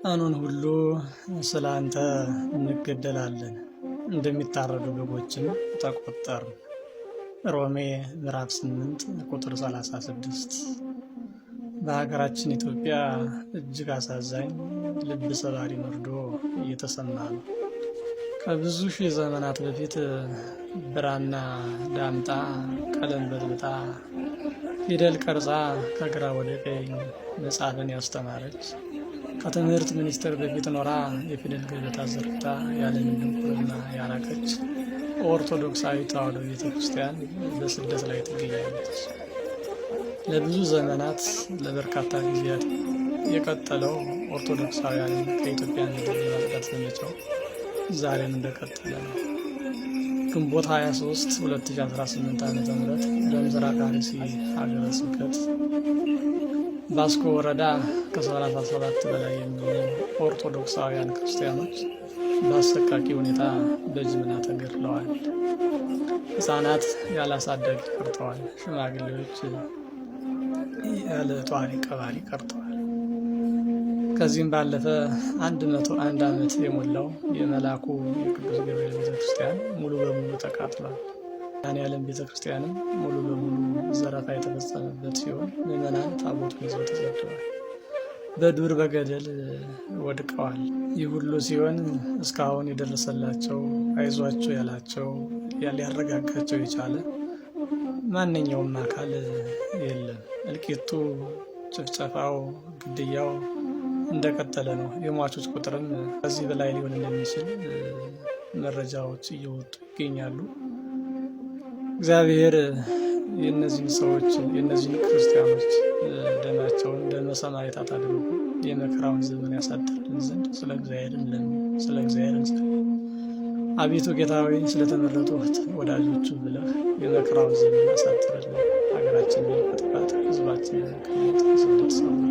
ቀኑን ሁሉ ስለ አንተ እንገደላለን፣ እንደሚታረዱ በጎችም ተቆጠርን። ሮሜ ምዕራፍ 8 ቁጥር 36። በሀገራችን ኢትዮጵያ እጅግ አሳዛኝ ልብ ሰባሪ መርዶ እየተሰማ ነው። ከብዙ ሺህ ዘመናት በፊት ብራና ዳምጣ፣ ቀለም በጥብጣ፣ ፊደል ቀርጻ ከግራ ወደ ቀኝ መጻፍን ያስተማረች፣ ከትምህርት ሚኒስቴር በፊት ኖራ የፊደል ገበታ ዘርግታ ያለምን ድንቁርና ያራቀች ኦርቶዶክሳዊ ተዋሕዶ ቤተ ክርስቲያን በስደት ላይ ትገኛለች። ለብዙ ዘመናት ለበርካታ ጊዜያት የቀጠለው ኦርቶዶክሳውያንን ከኢትዮጵያ ምድር የማጽዳት ዘመቻው ዛሬም እንደቀጠለ ነው። ግንቦት 23 2018 ዓ.ም በምስራቅ አርሲ ሀገረ ስብከት ባስኮ ወረዳ ከ37 በላይ የሚሆኑ ኦርቶዶክሳውያን ክርስቲያኖች በአሰቃቂ ሁኔታ በጅምላ ተገድለዋል። ሕፃናት ያለ አሳዳጊ ቀርተዋል። ሽማግሌዎች ያለ ጧሪ ቀባሪ ቀርተዋል። ከዚህም ባለፈ 101 ዓመት የሞላው የመላኩ የቅዱስ ገብርኤል ቤተክርስቲያን ሙሉ በሙሉ ተቃጥሏል። መድኃኔዓለም ቤተክርስቲያንም ሙሉ በሙሉ ዘረፋ የተፈጸመበት ሲሆን ምዕመናን ታቦቱን ይዘው ተሰደዋል። በዱር በገደል ወድቀዋል። ይህ ሁሉ ሲሆን እስካሁን የደረሰላቸው፣ አይዟቸው ያላቸው፣ ሊያረጋጋቸው የቻለ ማንኛውም አካል የለም። እልቂቱ፣ ጭፍጨፋው፣ ግድያው እንደቀጠለ ነው። የሟቾች ቁጥርም ከዚህ በላይ ሊሆን እንደሚችል መረጃዎች እየወጡ ይገኛሉ። እግዚአብሔር የእነዚህን ሰዎች፣ የእነዚህን ክርስቲያኖች ደማቸውን ደመ ሰማዕታት አድርጎ የመከራውን ዘመን ያሳድርልን ዘንድ ስለ እግዚአብሔር እንለምን፣ ስለ እግዚአብሔር እንጸልይ። አቤቱ ጌታ ሆይ፣ ስለተመረጡ ወዳጆቹ ብለህ የመከራውን ዘመን ያሳድርልን። ሀገራችንን ከጥፋት፣ ሕዝባችንን ከሞት፣ ከስደት ሰውረን።